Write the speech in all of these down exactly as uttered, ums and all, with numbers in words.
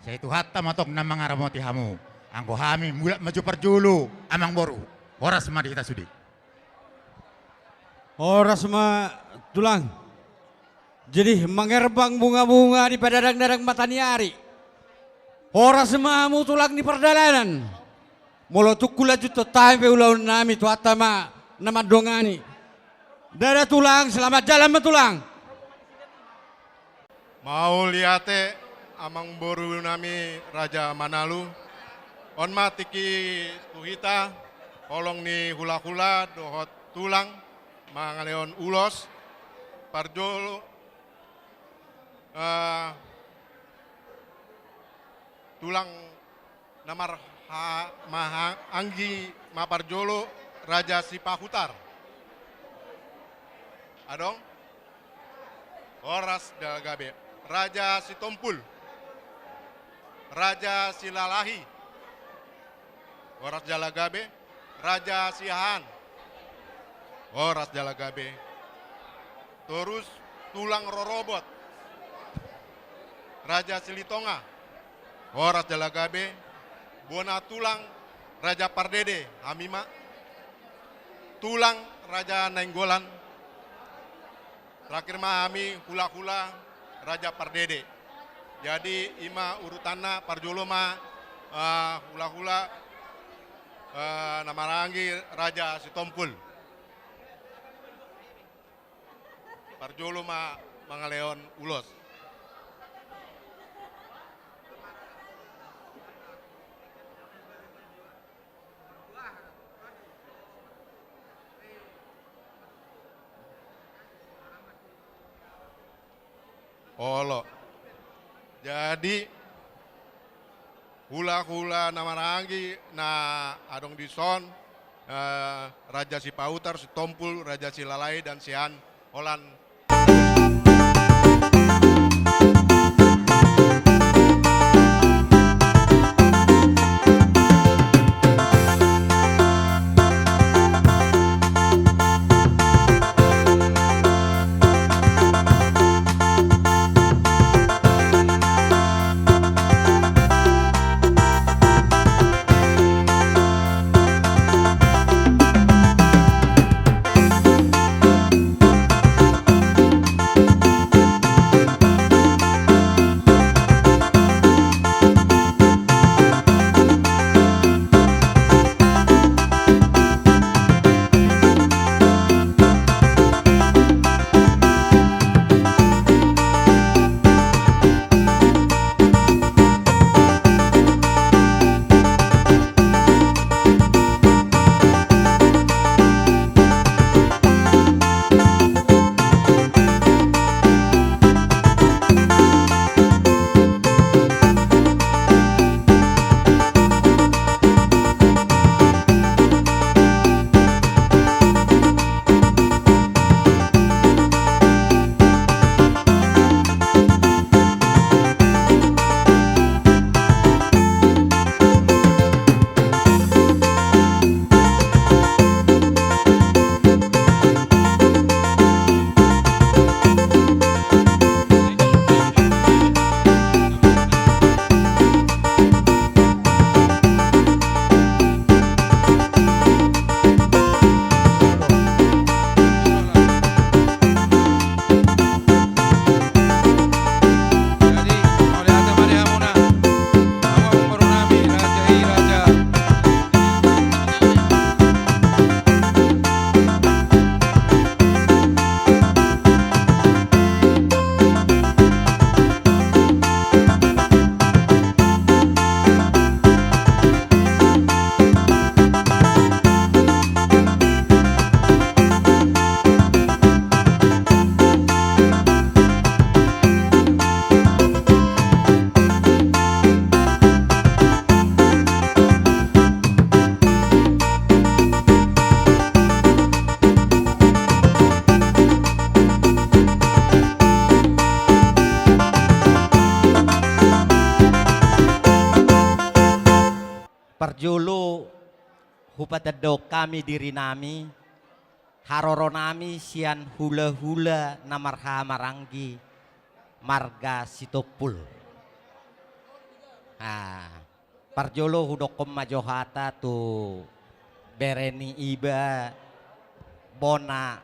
Sai Tuhanta ma tong na mangaramoti hamu. Anggo hami mulak ma jo parjolo, amangboru. Horas ma di hita sude. Horas ma, Tulang. Jadi, mangerbang bunga-bunga di padadang-dadang mata ni ari. Horas ma hamu, Tulang, di pardalanan. Molo tung hulanjuthon hami pe ulaonnami, Tuhanta ma na mandongani. Ndada, Tulang, selamat jalan ma, Tulang. Mauliate, amangborunami Raja Manalu. On ma tingki tu hita, holong ni hula-hula dohot tulang mangalehon ulos, parjolo, eh, tulang na marha-, maha-, anggi ma parjolo, Raja Sipahutar. Adong? Horas jala gabe. Raja Sitompul. Raja Silalahi. Horas jala gabe. Raja Siahaan. Horas jala gabe. Torus tulang rorobot. Raja Silitonga. Horas jala gabe. Bona tulang Raja Pardede, hami ma. Tulang Raja Nainggolan. Terakhir ma hami hula-hula Raja Pardede. Jadi, i ma urutanna, parjolo ma, eh, hula-hula, eh, na marhahamaranggi Raja Sitompul. Parjolo ma mangalehon ulos. Olo. Jadi, hula-hula na marhahamaranggi na adong dison, eh, Raja Sipahutar, Sitompul, Raja Silalahi, dan Siahaan, holan. Parjolo hupatandahon hami dirinami, haroronami sian hula-hula na marhahamaranggi marga Sitompul. Ah, parjolo hudokkon ma jo hata tu bere ni iba bona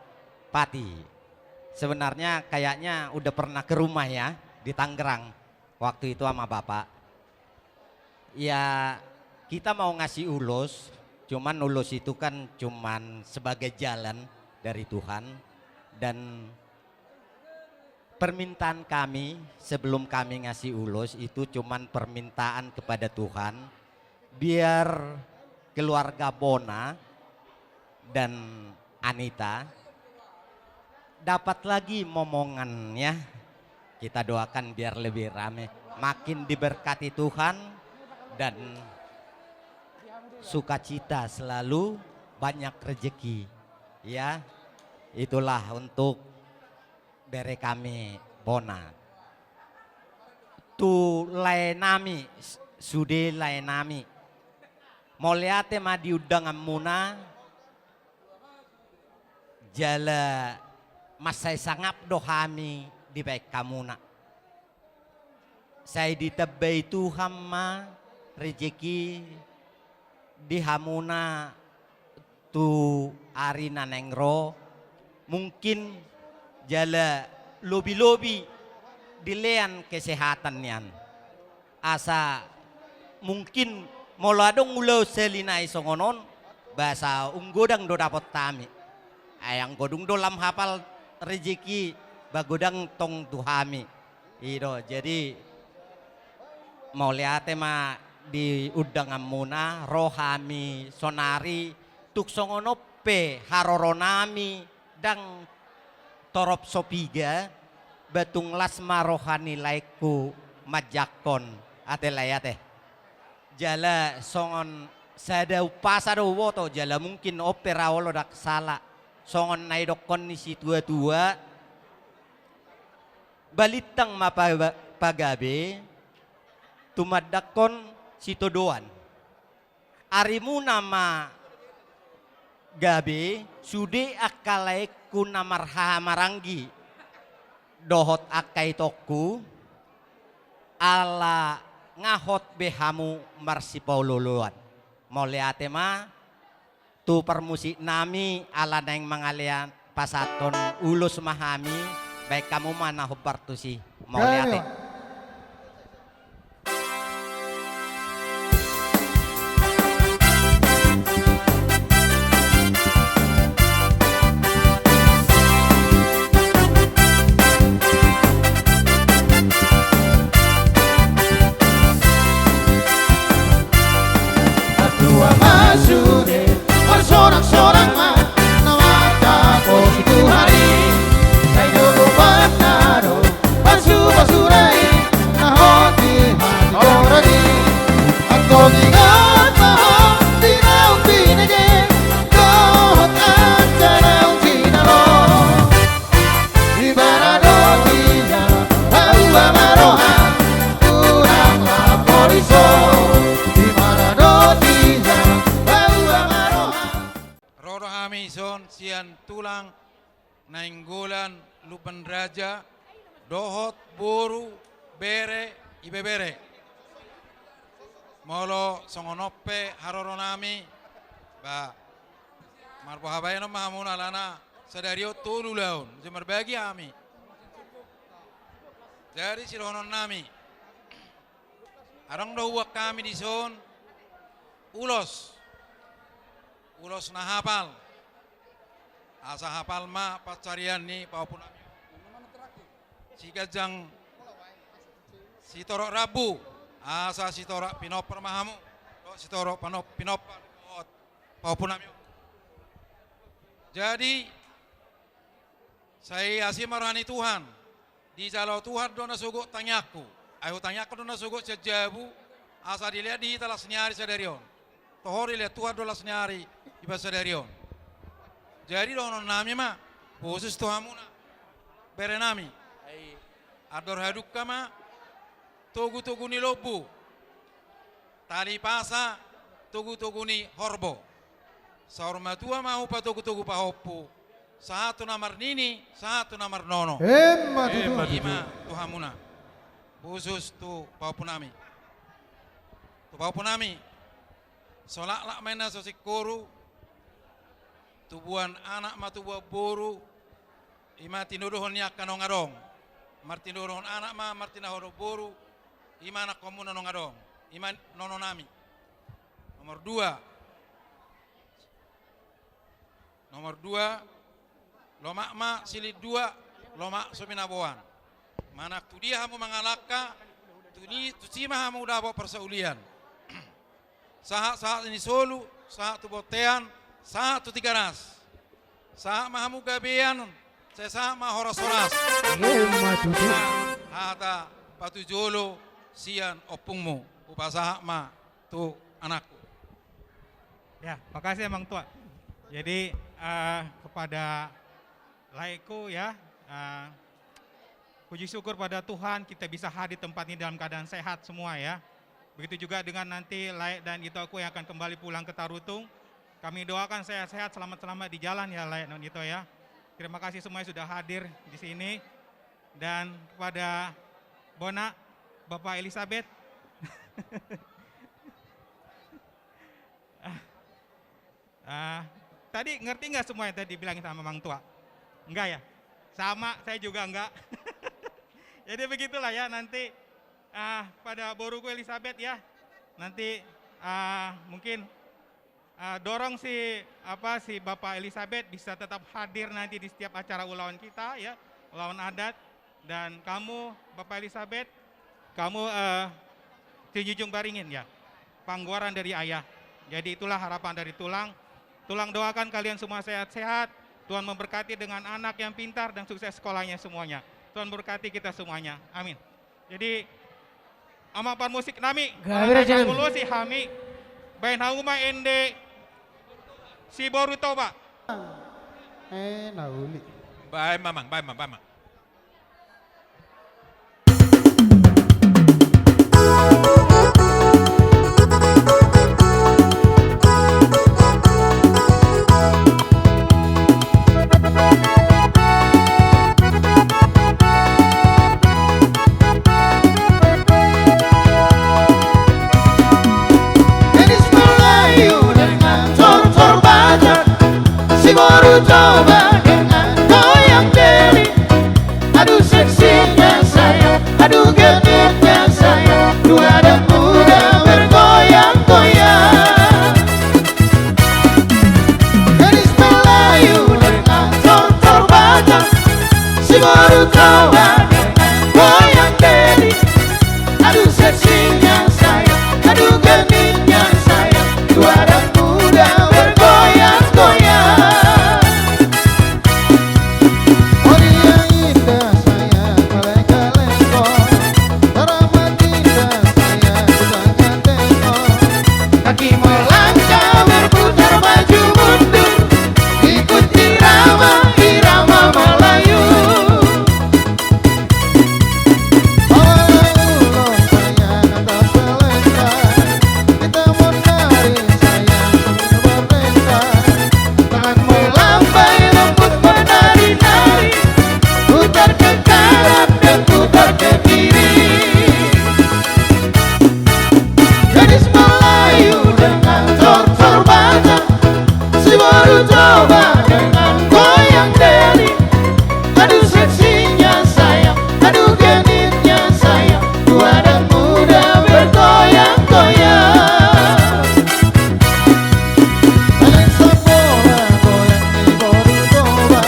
pati. Sebenarnya kayaknya udah pernah ke rumah ya, di Tangerang. Waktu itu sama bapak. Ya, kita mau ngasih ulos, cuman ulos itu kan cuman sebagai jalan dari Tuhan. Dan permintaan kami, sebelum kami ngasih ulos, itu cuman permintaan kepada Tuhan, biar keluarga Bona dan Anita dapat lagi momongannya. Kita doakan biar lebih rame, makin diberkati Tuhan, dan sukacita selalu, banyak rezeki. Ya, itulah untuk bere kami Bona. Tu laenami, s-, sude laenami. Mauliate ma di undanganmuna, jala mansai sangap do hami dibaen hamuna. Sai ditambai Tuhan ma rezeki di hamuna tu ari na naeng ro, mungkin jala lobi-lobi dilean kesehatan nian. Asa mungkin molo adong ulaon sahali nai songon on, ba asa umgodang do dapot hami. Ai anggo dung do lam hapal rezeki, ba godang tong tu hami. I do, jadi mauliate ma di undanganmuna, ro hami sonari, tung songon on pe haroronami ndang torop so piga, ba tung las ma roha ni laengku manjangkon. Ate lae ate. Jala songon sada umpasa do huboto, jala mungkin on pe ra olo ndang sala. Songon na nidokkon ni situa-tua, balintang ma pa-, pagabe, tumandangkon sitodoan. Arimuna ma gabe, sude angka laengku na marhahamaranggi dohot angka itongku, ala nga hot be hamu marsipaolo-oloan. Mauliate ma tu parmusiknami, ala naeng mangalean pasahathon ulos ma hami, baen hamu ma na hombar tusi. Mauliate. Dua ma sude, marsorak-sorak ma, na martaposi Tuhan i. Sai jogo banta do, pasu-pasu ra i, na hot di hatigoran i. Anggo di gata, di naung binege, dohot angka naung jinalo. Ibana do tinja, baoa ma roha, unang lapor iso. Ibana do tinja, baoa ma roha. Ro do hami dison sian tulang Nainggolan Lumban Raja, dohot boru, bere, ibebere. Molo songon on pe haroronami, ba, marboha baenon ma hamuna alana sadari on tolu ulaon, jadi marbagi hami. Jadi sidohononnami, adong do huboan hami dison ulos, ulos na hapal. Asa hapal ma pansarian ni pahompunami. Siganjang sitorop rambu, asa sitorop pinompar ma hamu. Sitorop pano-, pinompar dohot pahompunami. Jadi, sai asi ma roha ni Tuhan. Dijalo Tuhan do na sogot tangiangku. Ai hutangiangkon do na sogot sian jabu, asa dilehon di hita las ni ari sadari on. Toho dilehon Tuhan do las ni ari, iba sadari on. Jadi dohononnami ma, khusus tu hamuna, berenami. Andor hadungka ma, togu-togu ni lombu. Tali pasa, togu-togu ni horbo. Saur matua ma hupatogu-togu pahompu. Sahat tu na marnini, sahat tu na marnono. Emma tutu. Emma tutu. Ima tu hamuna. Khusus tu pahompunami. Tu pahompu nami, so laklak ma inna so singkoru, tubuan anak ma tubuan boru, i ma tinodohon ni angka naung adong. Martinodohon anak ma, martinodohon boru, i ma anakkonmuna naung adong. I ma nono nami. Nomor dua. Nomor dua, lomak ma silindua, lomak so binaboan. Manang tu dia hamu mangalangka, tu ni, tusi ma hamu dapot parsaulian. Sahat-sahat ni solu, sahat tu bontean, sahat tu Tigaras. Sahat ma hamu gabean, sai sahat ma horas-horas. Ima tutu. Hata patujolo sian ompungmu, hupasahat ma tu anakku. Ya, makasih Amang Tua. Jadi, eh, kepada laekku ya, eh, puji syukur pada Tuhan kita bisa hadir tempat ini dalam keadaan sehat semua ya. Begitu juga dengan nanti laek dan itoku yang akan kembali pulang ke Tarutung. Kami doakan sehat-sehat, selamat-selamat di jalan ya laek dan ito ya. Terima kasih semuanya sudah hadir di sini. Dan kepada Bona, Bapak Elisabeth. Ah, tadi ngerti nggak semua yang tadi dibilangin sama Amang Tua? Enggak ya? Sama, saya juga enggak. Jadi begitulah ya, nanti, ah, pada boruku Elisabeth ya. Nanti, ah, mungkin, ah, dorong si, apa, si Bapak Elisabeth bisa tetap hadir nanti di setiap acara ulaon kita ya, ulaon adat. Dan kamu, Bapak Elisabeth, kamu, eh, Sinjunjung Baringin ya, panggoran dari ayah. Jadi itulah harapan dari tulang. Tulang doakan kalian semua sehat-sehat. Tuhan memberkati dengan anak yang pintar dan sukses sekolahnya semuanya. Tuhan berkati kita semuanya. Amin. Jadi, Amang parmusik nami, gabe raja nami. Mangulusi hami, baen hamu ma ende Si Boru Toba. Eh, na uli. Baen ma Amang, baen ma, baen ma. Gadis Melayu dengan tortor baja, si Boru Toba dengan goyang diri. Aduh seksinya sayang, aduh genitnya sayang, tua dan muda bergoyang-goyang. Gadis Melayu dengan tortor baja, si Boru Toba dengan goyang diri. Aduh seksinya sayang, aduh genitnya sayang, tua dan muda bergoyang-goyang. Oh dia indah sayang, kaleng-kaleng kau, teramat indah sayang, ku sangat tengok. Kaki melangkah berputar maju mundur, ikut irama, irama Melayu. Melayu lo sayang, atas selendang, kita menari sayang, sambil berdendang. Tangan melambai lembut menari-nari, putar ke kanan dan putar ke kiri. Gadis Melayu dengan tortor baja, si Boru Toba dengan goyang diri. Aduh seksinya sayang, aduh genitnya sayang, tua dan muda bergoyang-goyang. Kaleng sambora goyang di Boru Toba,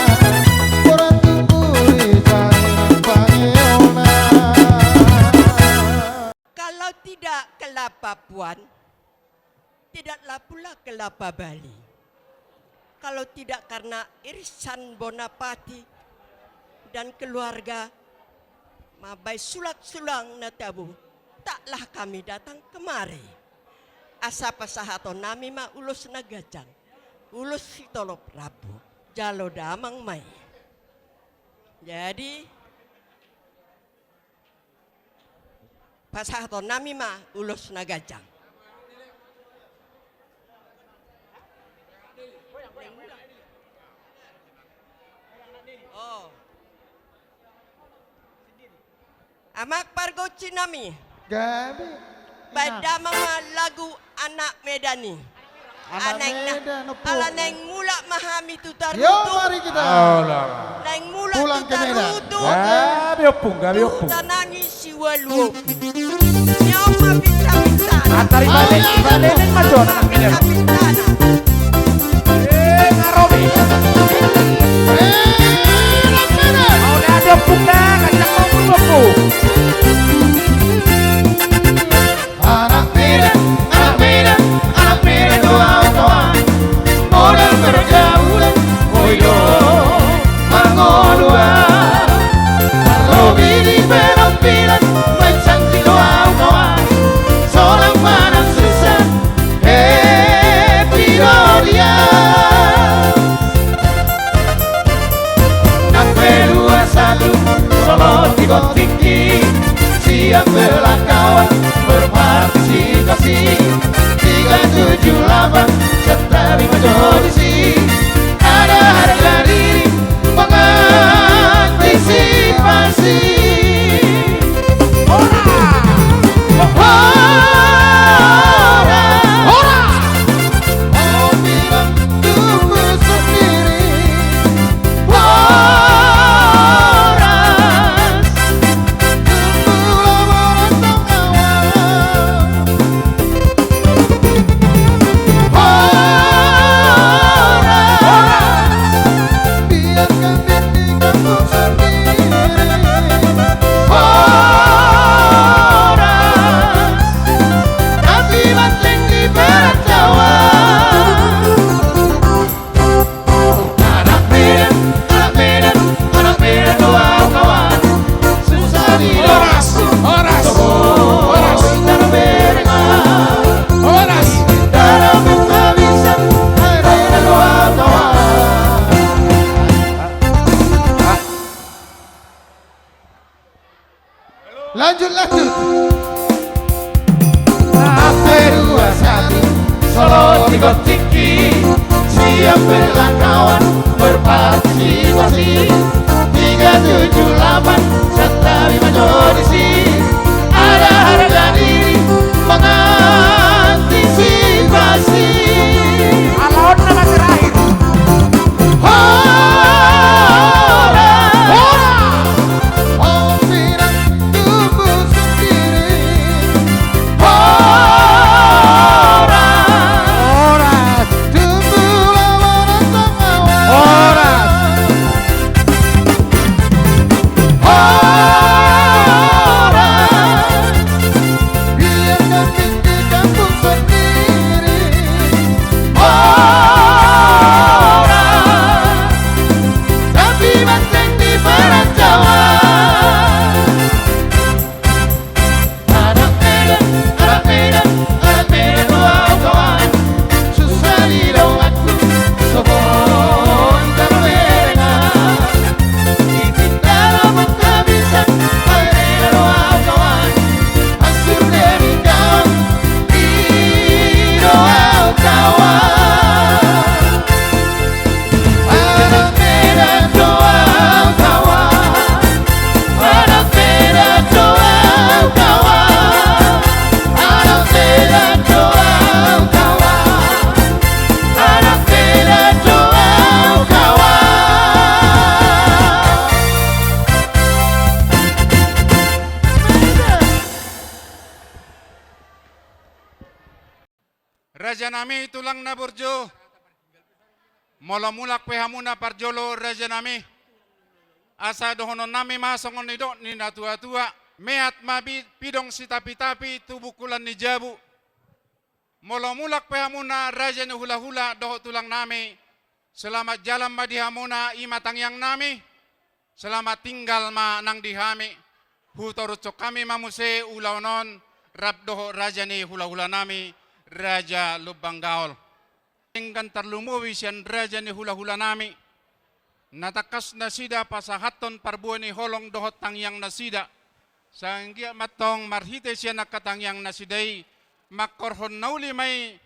borat tungguli cari pangionan. Kalau tidak kelapa Puan, tidaklah pula kelapa Bali. Kalau tidak karena irisan Bonapati dan keluarga, mambaen sulang-sulang na tabo, taklah kami datang kemari. Asa pasahaton nami ma ulos na ganjang, ulos sitolop rambu, jalo damang ma i. Jadi, pasahaton nami ma ulos na ganjang. Oh. Amang pargonsi nami. Gabe. Baen damang ma lagu Anak Medan i. Anak Medan, opo? Ala naeng mulak ma hami tu Tarutung. Yo, mari kita. Alah. Naeng mulak tu Tarutung. Pulang ke Medan. Gabe ompung, gabe ompung. Tu tangan ni siualu. Ni on ma pinta-pinta. Antar i bale, i bale ni ma jo Anak Medan. Pinta-pinta. Eh, ngarobi. Eh, Anak Medan. Au, gabe ompung da, gabe ompung. Anak Medan, anak Medan, anak Medan do au kawan. Modal pergaulan, oi do mangolu au. Tarlobi di penampilan, main cantik do au kawan. Sonang manang susah, happy do dia. Nang pe dua satu, solot di gontingki. Siap berlakawan, berpartisipasi. Tiga tujuh delapan, serta lima jodisi. Ada harga diri, mengantisipasi. Horas! Horas! Horas! Horas! Horas! Horas! Tapi banteng di Barat Jawa. Anak Medan, anak Medan, anak Medan do au kawan. Susah di horas, horas, horas. Horas. Horas. Dalam penghabisan, anak Medan do au kawan. Lanjut, lanjut. Satu, dua, satu. Solot di gontingki, siap berlakawan, berpartisipasi. Tiga tujuh delapan, serta lima jodisi. Ada harga diri, mengantisipasi. Ala on nama terakhir. Horas! Horas! Om Pinang tumbuh sendiri. Horas! Horas! Tumbuhlah menantang awan. Horas! Horas! Biarkan di kampung sendiri. Horas! Tapi banteng di Barat Jawa. Anak Medan, anak Medan, anak Medan do au kawan. Susah di donganku, so boi tarberengan. Di pinta do penghabisan, anak Medan do au kawan. Hancur demi kawan, i do au kawan. Anak Medan do au kawan. Anak Medan do au kawan. Anak Medan do au kawan. Anak Medan do au kawan. Rajanami, tulang na burju, molo mulak pe hamuna parjolo rajanami, asa dohononnami ma songon nidok ni natuatua: Meat ma bi-, pidong sitapitapi tu bungkulan ni jabu. Molo mulak pe hamuna raja ni hulahula dohot tulangnami, selamat jalan ma di hamuna, i ma tangiangnami. Selamat tinggal ma nang di hami. Hutarushon hami ma muse ulaon on rap dohot raja ni hulahulanami, Raja Lumban Gaol. Denggan tarlumobi sian raja ni hulahulanami, na tangkas nasida pasahathon parbue ni holong dohot tangiangnasida. Sai anggiat ma antong marhite sian angka tangiangnasida i, mangkorhon na uli ma i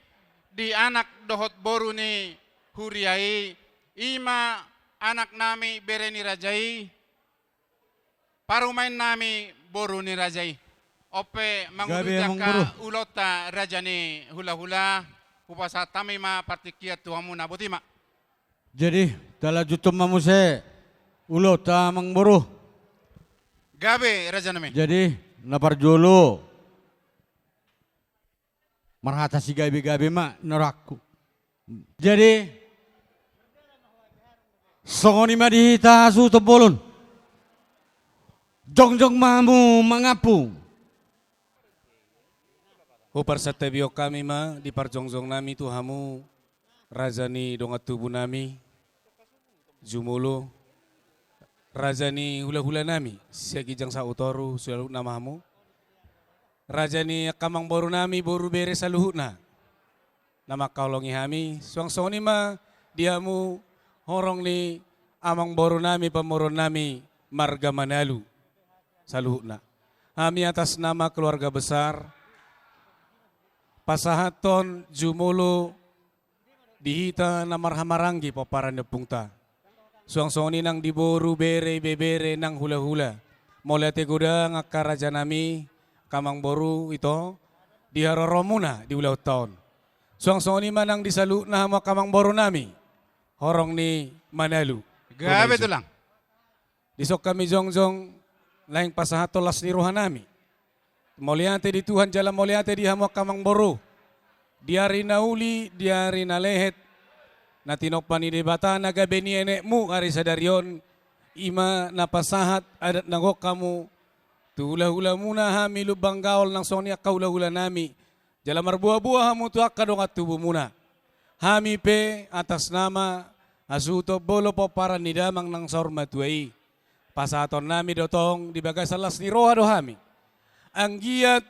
di anak dohot boru ni huria i, i ma anaknami bere ni raja i, parumaennami boru ni raja i. On pe manguduti angka ulaonta raja ni hulahula, hupasahat hami ma partingkian tu hamuna, boti ma. Jadi, talanjuthon ma muse ulaonta, amangboru. Gabe, rajanami. Jadi, na parjolo, marhata sigabe-gabe ma nian rohangku. Jadi, songon i ma di hita hasuhuton bolon. Jongjong ma hamu mangampu. Huparsantabion hami ma di parjongjongnami tu hamu, raja ni dongan tubunami, jumolo, raja ni hulahulanami, Siaginjang Sahutoru, saluhutna ma hamu. Raja ni angka amangborunami, boru bere saluhutna na mangkaholongi hami, suang songon i ma di hamu horong ni amangborunami, pamoruonnami marga Manalu saluhutna. Hami atas nama keluarga besar pasahathon jumolo di hita na marhahamaranggi pomparan ni ompungta. Suang songon i nang di boru, bere, ibebere, nang hulahula. Mauliate godang angka rajanami, angka amangboru ito, di haroromuna di ulaonta on. Suang songon i ma nang di saluhutna hamu angka amangborunami horong ni Manalu. Gabe, tulang. Dison hami jongjong naeng pasahathon las ni rohanami. Mauliate di Tuhan jala mauliate di hamu angka amangboru. Di ari na uli, di ari na lehet, na tinompa ni Debata na gabe nienekmu ari sadari on, i ma na pasahat adat na gok hamu tu hulahulamuna, hami Lumban Gaol nang songon i angka hulahulanami. Jala marboaboa hamu tu angka dongan tubumuna. Hami pe atas nama hasuhuton bolon pomparan ni damang nang saur matua i, pasahatonnami do tong di bagasan las ni roha do hami. Anggiat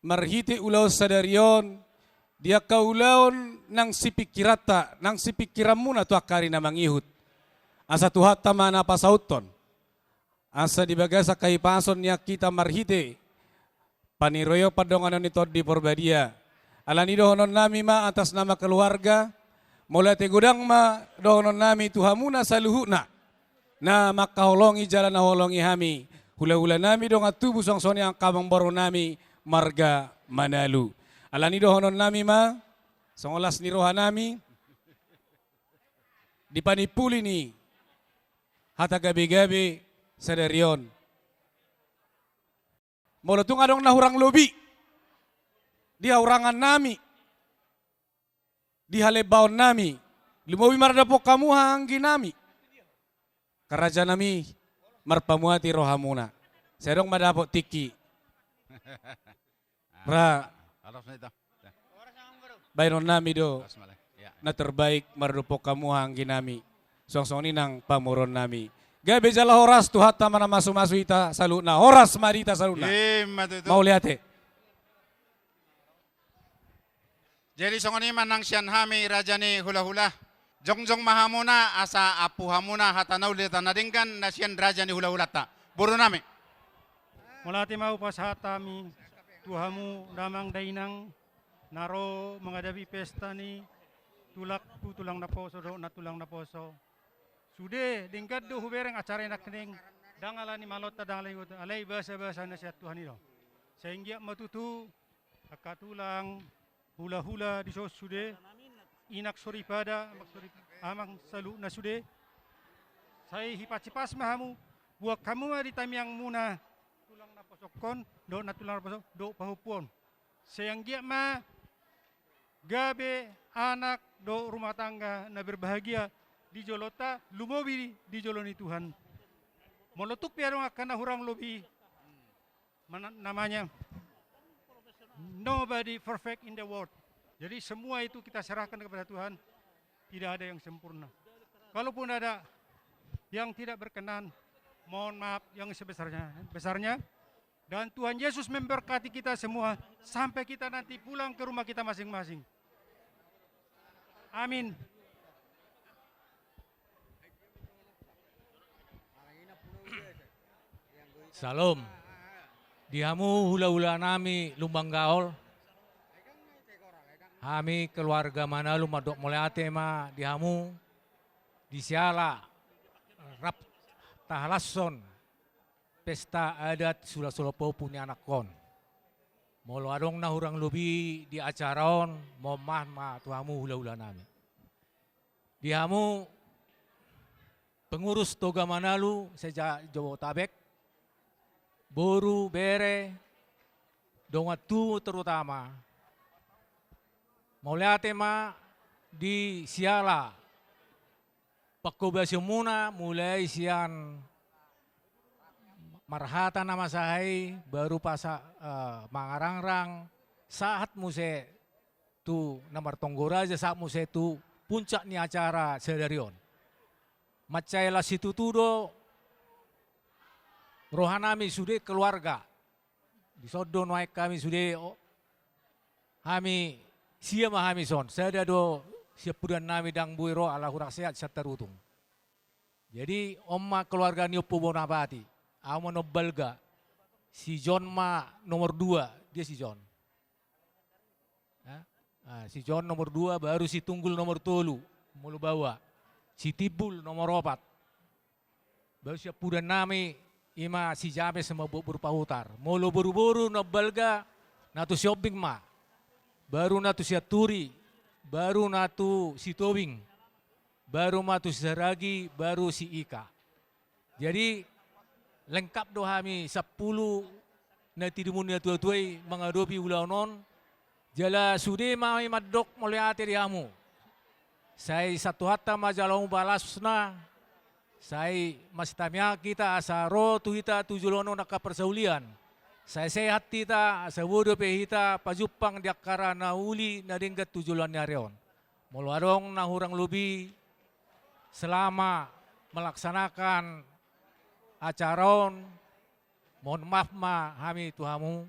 marhite ulaon sadari on, di angka ulaon nang sipingkiranta, nang sipingkiranmuna tu angka ari na mangihut, asa Tuhanta ma na pasauthon. Asa di bagasan hahipason ni angka hita marhite paniroion pandonganon ni Tondi Porbadia. Alani dohononnami ma atas nama keluarga, mauliate godang ma dohononnami tu hamuna saluhutna na mangkaholongi jala na holongi hami, hulahulanami dongan tubu, suang songon i angka amangborunami marga Manalu. Alani dohononnami ma, songon las ni rohanami, di panimpuli ni hata gabegabe sadari on. Molo tung adong na hurang lobi di hahurangannami, di halembaonnami, lumobi mardapot hamu haha angginami, rajanami, marpamuati rohamuna. Sai adong ma dapot tingki. Ra. Baenonnami do na terbaik mardapot hamu haha angginami. Suang songon i nang pamoruonnami. Gabe jala horas, Tuhanta ma na mamasumasu hita saluhutna. Horas ma di hita saluhutna. Ima tutu. Mauliate. Jadi songon i ma nang sian hami raja ni hulahula. Jongjong ma hamuna asa ampu hamuna hata na uli hata na denggan na sian raja ni hulahulanta. Borunami. Mauliate ma hupasahat hami tu hamu damang dainang na ro mangadapi pesta ni tulang tu tulang naposo dohot nantulang naposo. Sude denggan do hubereng acara i nangkining, ndang alani malonta ndang alani gotta, alai basabasa na sian Tuhan i do. Sai anggiat ma tutu angka tulang, hulahula dison sude, inang soripada, amang sori, amang saluhutna sude. Sai hipas-hipas ma hamu, buat hamu ma di tangiangmuna tulang naposongkon dohot nantulang naposo dohot pahompu on. Sai anggiat ma gabe anak dohot rumah tangga na berbahagia di jolonta, lumobi di jolo ni Tuhan. Molo tung pe adong angka na hurang lobi, mana-, namanya nobody perfect in the world. Jadi semua itu kita serahkan kepada Tuhan. Tidak ada yang sempurna. Kalaupun ada yang tidak berkenan, mohon maaf yang sebesarnya, besarnya. Dan Tuhan Yesus memberkati kita semua sampai kita nanti pulang ke rumah kita masing-masing. Amin. Syalom. Di hamu hulahulanami Lumban Gaol, hami keluarga Manalu mandok mauliate ma di hamu di siala rap tahalashon pesta adat sulasula pahompu ni anakkon. Molo adong na hurang lobi di acara on, mohon maaf ma tu hamu hula-hula nami. Di hamu pengurus Toga Manalu se-Jabodetabek, boru, bere, dongan tubu terutama. Mauliate ma di siala pangkobasionmuna, mulai sian marhata na masa i, baru pasa-, eh, mangarangrang, sahat muse tu na martonggo raja, sahat muse tu puncak ni acara sadari on. Mansai las situtu do rohanami sude keluarga. Dison do nuaeng hami sude, o, hami, sia ma hami son, sada do siampudannami, ndang boi ro ala hurang sehat sian Tarutung. Jadi on ma keluarga ni Ompu Bonapati, ahu ma na umbalga, si John ma nomor dua, dia si John. Ya? Ah, si John nomor dua, baru si Tunggul nomor tolu, molo baoa. Si Timbul nomor opat. Baru siampudannami, i ma si James ma boru Pahutar. Molo boru-boru na umbalga, na tu Siombing ma. Baru na tu Sianturi, baru na tu Sitobing, baru ma tu Sisaragi, baru si Ika. Jadi, lengkap do hami sampulu na tinadingon ni natua-tua i mangadopi ulaon on, jala sude ma hami mandok mauliate di hamu. Sai sian Tuhanta ma jalo hamu balasna, sai masitamiang hita asa ro tu hita tu joloan on angka parsaulian. Sai sehat hita, asa boi dope hita pajumpang di angka na uli na denggan tu joloan ni ari on. Molo adong na hurang lobi selama melaksanakan acara on, mohon maaf ma hami tu hamu.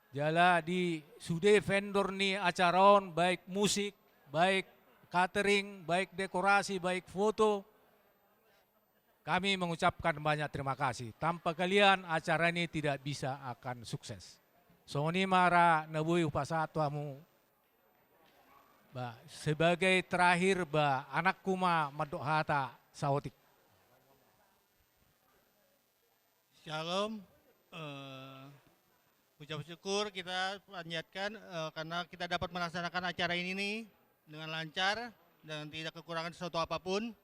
Jala di sude vendor ni acara on, baik musik, baik catering, baik dekorasi, baik foto, kami mengucapkan banyak terima kasih. Tanpa kalian, acara ini tidak bisa akan sukses. Songon i ma ra na boi hupasahat tu hamu. Ba, sebagai terakhir, ba, anakku ma mandok hata saotik. Shalom. Eh, ucap syukur kita panjatkan, eh, karena kita dapat melaksanakan acara ini nih dengan lancar dan tidak kekurangan sesuatu apapun.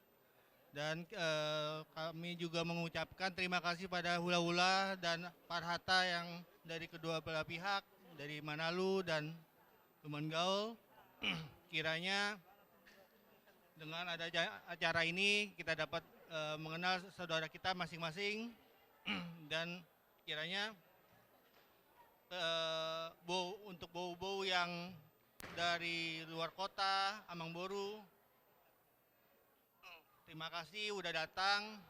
Dan, eh, kami juga mengucapkan terima kasih pada hula-hula dan parhata yang dari kedua belah pihak, dari Manalu dan Lumban Gaol. Kiranya dengan ada ja-, acara ini, kita dapat, eh, mengenal saudara kita masing-masing. Dan kiranya, eh, bou-, untuk bou-bou yang dari luar kota, Amang Boru, terima kasih udah datang.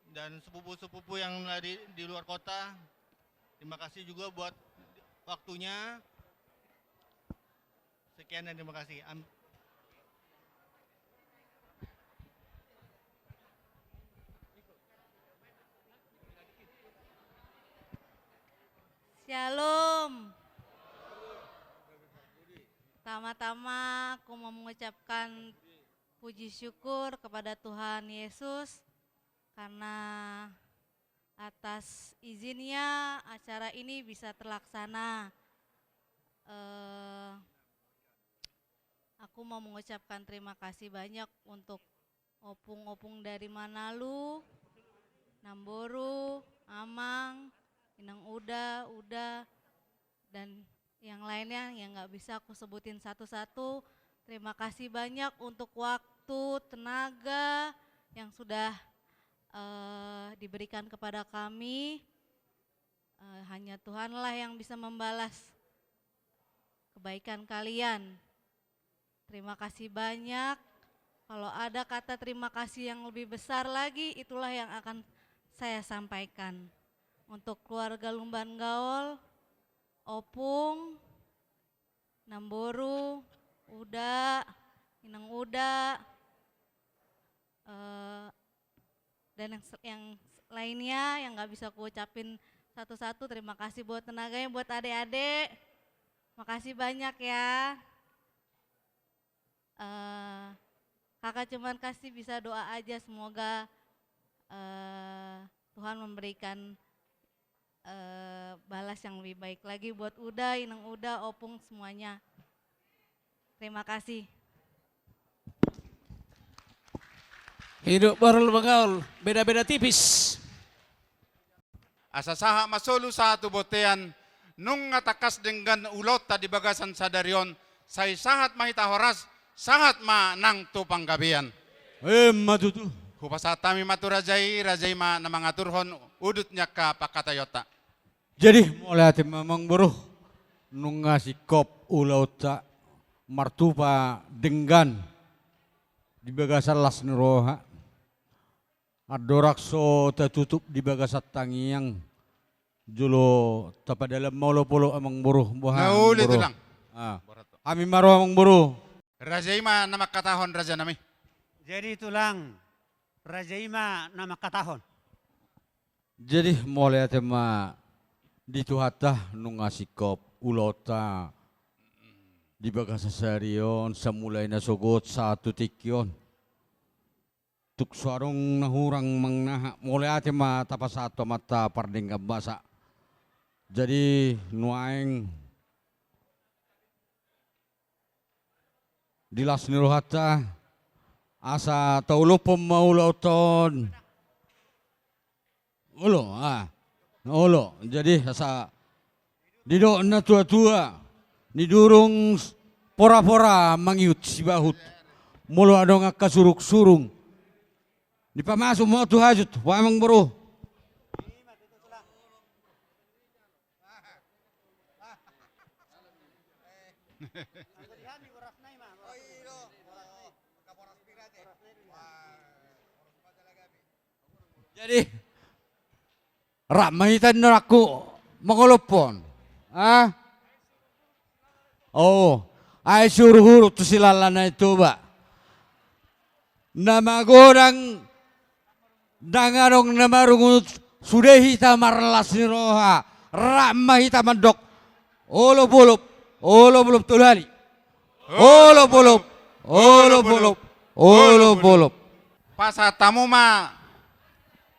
Dan sepupu-sepupu yang dari, di luar kota, terima kasih juga buat waktunya. Sekian dan terima kasih. Am- Shalom. Tama-tama aku mau mengucapkan puji syukur kepada Tuhan Yesus karena atas izinnya acara ini bisa terlaksana. Eh, aku mau mengucapkan terima kasih banyak untuk opung-opung dari Manalu, Namboru, Amang, Inang Uda, Uda, dan yang lainnya yang nggak bisa aku sebutin satu-satu. Terima kasih banyak untuk waktu, tenaga yang sudah, eh, diberikan kepada kami. Eh, hanya Tuhanlah yang bisa membalas kebaikan kalian. Terima kasih banyak. Kalau ada kata terima kasih yang lebih besar lagi, itulah yang akan saya sampaikan. Untuk keluarga Lumban Gaol, Opung, Namboru, Uda, Inang Uda, eh, dan yang se-, yang lainnya yang nggak bisa ku ucapin satu-satu. Terima kasih buat tenaganya, buat adik-adik. Makasih banyak ya. Eh, kakak cuman kasih bisa doa aja, semoga, eh, Tuhan memberikan eh, balas yang lebih baik lagi buat Uda, Inang Uda, Opung semuanya. Terima kasih. Hidup baru lu bagaul, beda-beda tipis. Asa sahat ma solu sahat tu bontean, nunga tangkas denggan ulaonta di bagasan sadari on, sai sahat ma hita horas, sahat ma nang tu panggabean. Emma tutu. Hupasahat hami ma tu raja i, raja i ma na mangaturhon udut ni angka pangkataionta. Jadi, mauliate ma amangboru, nunga singkop ulaonta martupa denggan di bagasan las ni roha. Andorang so tatutup di bagasan tangiang, jolo tapadalan ma olopolop amangboru, boha amangboru? Na uli, Tulang. Ah. Hami ma ro amangboru. Raja i ma na mangkatahon, raja nami. Jadi Tulang, raja i ma na mangkatahon. Jadi mauliate ma di Tuhanta nunga singkop ulaonta di bagasan sadari on, samulai nasogot sahat tu tingki on. Tung so adong na hurang manang aha, mauliate ma tapasahat tu Amanta Pardenggan Basa. Jadi nuaeng di las ni rohanta, asa taolophon ma ulaonta on. Olo, ah. Olo, jadi asa didok na tua-tua, nidurung s-, pora-pora mangihut sibahut. Molo adong angka surung-surung, dipamasuk ma tu hajut, boha amangboru? Jadi, rap ma hita ninna rohangku mangolophon. Ah? Oh, ai sihuruk-huruk tu silala na i Toba. Na magodang ndang adong na marungut, sude hita marlas ni roha, rap ma hita mandok. Olop-olop, olop-olop tolu hali. Olop-olop, olop-olop, olop-olop. Pasahat hamu ma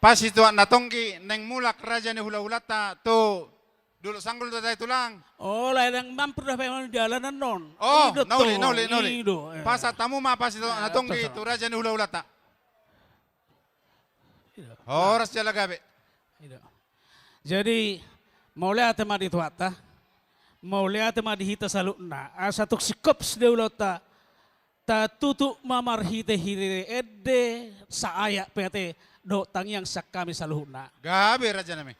pasituak na tonggi naeng mulak raja ni hula-hulanta tu Dolok Sanggul do hita i, Tulang. Oh, lae, ndang mampir do hape on di alanan on. Oh, i do na uli, tong, na uli, na uli. I do, eh. Pasahat hamu ma pasituak na tonggi tu raja ni hula-hulanta. I do. Horas jala gabe. I do. Jadi, mauliate ma di Tuhanta, mauliate ma di hita saluhutna, asa tung singkop sude ulaonta, tatutup ma marhite-hite ende, saayak pe ate, dohot tangiang sian hami saluhutna. Gabe, raja nami.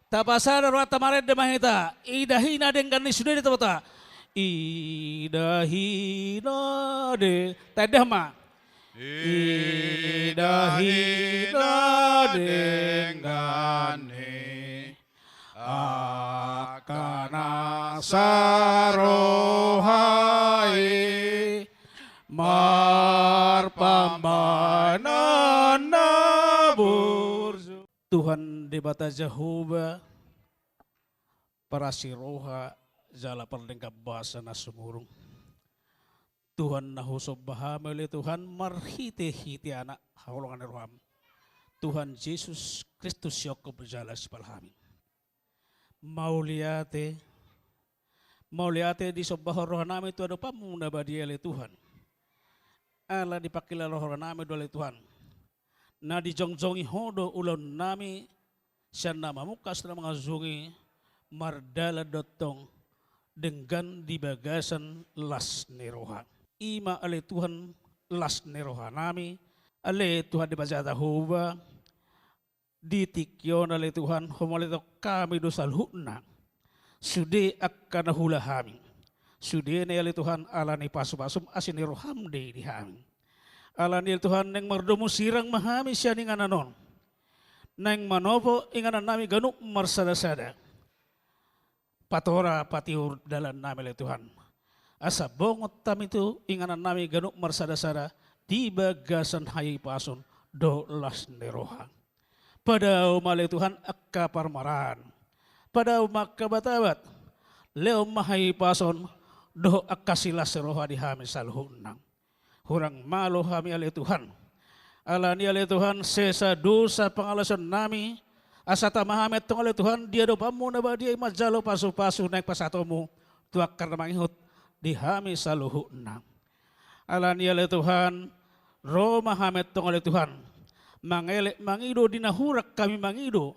Tapasada rohanta marende ma hita, idahi na denggan ni sude di topota. Idahi na de-, taendehon ma. Idahi na denggan ni angka na saroha i, marpambahenan na burju. Tuhan Debata Jahowa, parasi roha jala pardenggan basa na sumurung. Tuhan na husomba hami ale Tuhan, marhite-hite Anak haholongan ni roham, Tuhan Jesus Kristus, sihongkop jala sipalua hami. Mauliate, mauliate disombahon roha nami tu adopanmu na badia ale Tuhan. Ala dipangkilala roha nami do ale Tuhan, na dijongjongi Ho do ulaon nami, sian na mamungka asa na mangujungi, mardalan do tong denggan di bagasan las ni roha. I ma ale Tuhan las ni roha nami, ale Tuhan Debata Jahowa, di tingki on ale Tuhan, homolehon hami do saluhutna. Sude angka na huula hami. Sude na i ale Tuhan, ala ni pasu-pasum asi ni roham do i di hami. Ala ni i ale Tuhan, naeng mardomu sirang ma hami sian inganan on. Naeng manopo inganan nami ganup marsada-sada. Patora patiur dalan nami ale Tuhan. Asa bongot hami tu inganan nami ganup marsada-sada di bagasan hahipason dohot las ni roha. Padao ma ale Tuhan angka parmaraan. Padao ma angka abat-abat. Lehon ma hahipason dohot angka silas roha di hami saluhutna. Hurang malo hami ale Tuhan. Ala ni i ale Tuhan, sesa dosa pangalaosion nami, Asa tama hami antong ale Tuhan di adopanmu na badia i manjalo pasupasu naeng pasahatonmu tu angka na mangihut di hami saluhutna. Alani i ale Tuhan, ro ma hami antong ale Tuhan, mangelek mangido di na hurang hami mangido,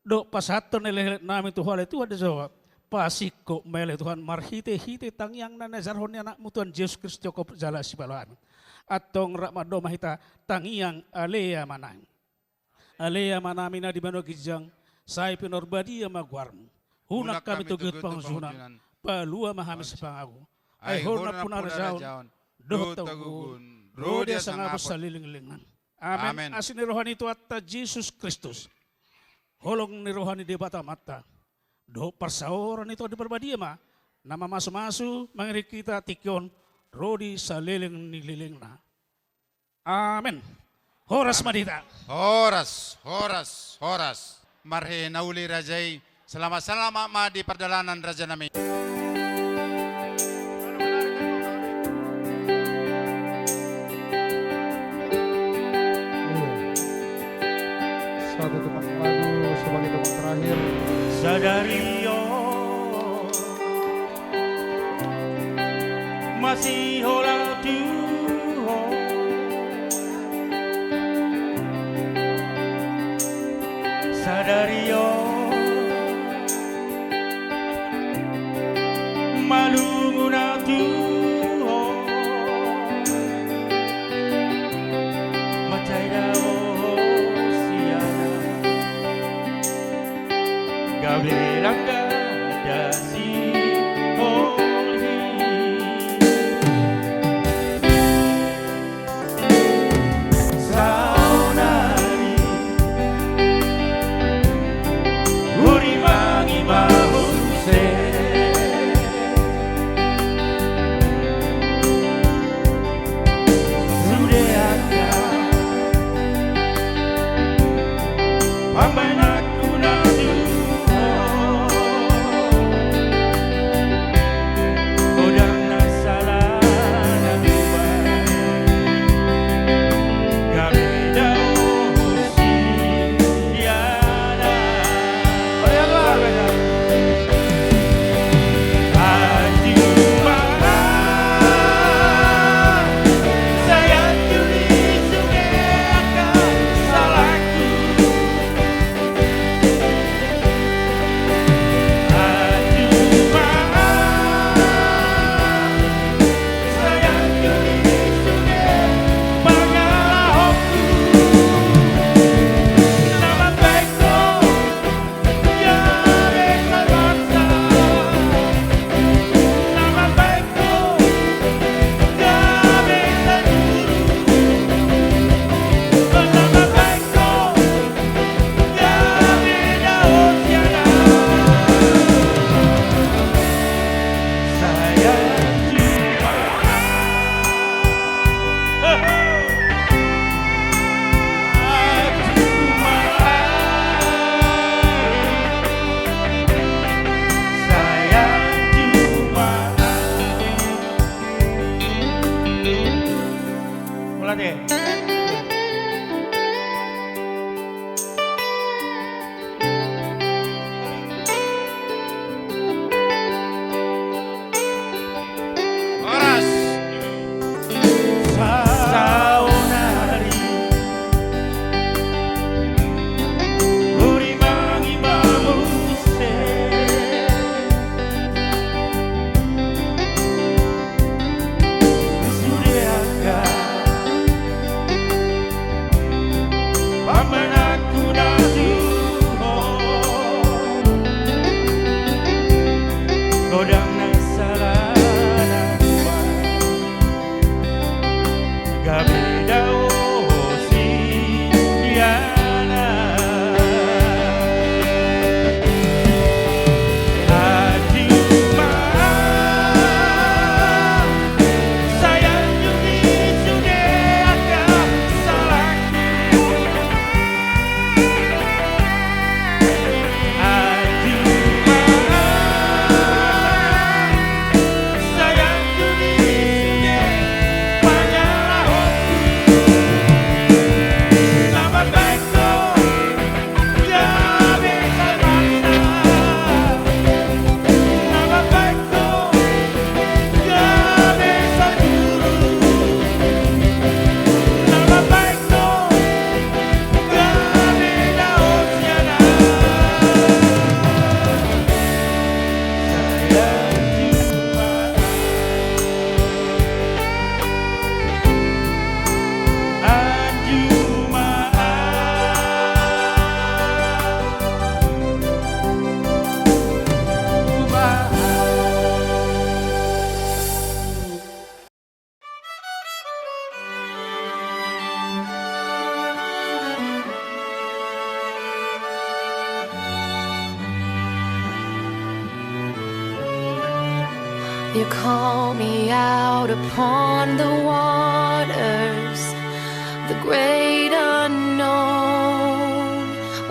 dohot pasahathon elekelek nami tu ho ale Tuhan Jahowa, pasingkop ma i ale Tuhan marhitehite tangiang na niajarhon ni anakmu Tuhan Jesus Kristus jala sipalua hami. Antong rap mandok ma hita tangiang Ale Amanami. Ale Amanami na di banua ginjang, sai pinarbadia ma goarmu. Unang hami togihon pangunjunan, palua ma hami sipangago. Ai ho do nampuna harajaon dohot hagogoon ro di hasangapon saleleng-lelengna. Amen. Asi ni roha ni Tuhanta Jesus Kristus, holong ni roha ni Debata Amanta, dohot parsaoran ni Tondi Parbadia ma na mamasumasu mangiring hita tingki on ro di saleleng ni lelengna. Amen. Horas ma di hita. Horas, horas, horas. Marhite na uli raja i. Selamat, selamat ma di pardalanan rajanami. Iya. Satu tukang lagu sebagai tukang terakhir. Sadari on masihola tu ho. Sadari on malumuna tu ho. Mansai dao ho sian na gabe langka da siholhit. Saonari hurimangi ma muse. You call me out upon the waters, the great unknown,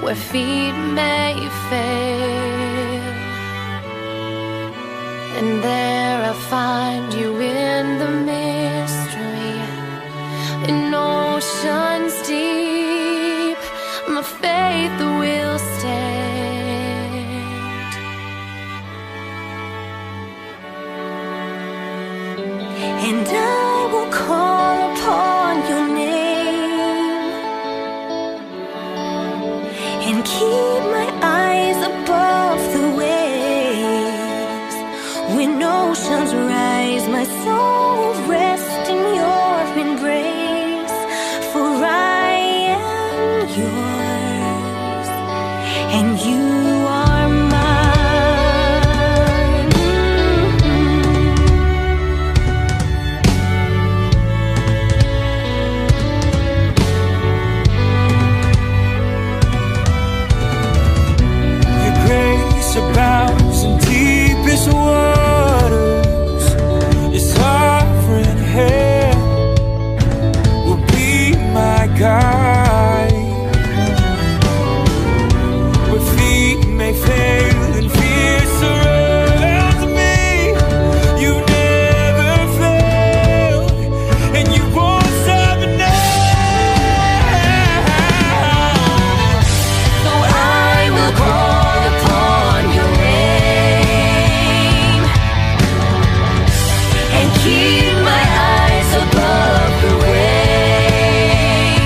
where feet may fail. And there I find you in the mystery, in oceans deep, my faith will stand. And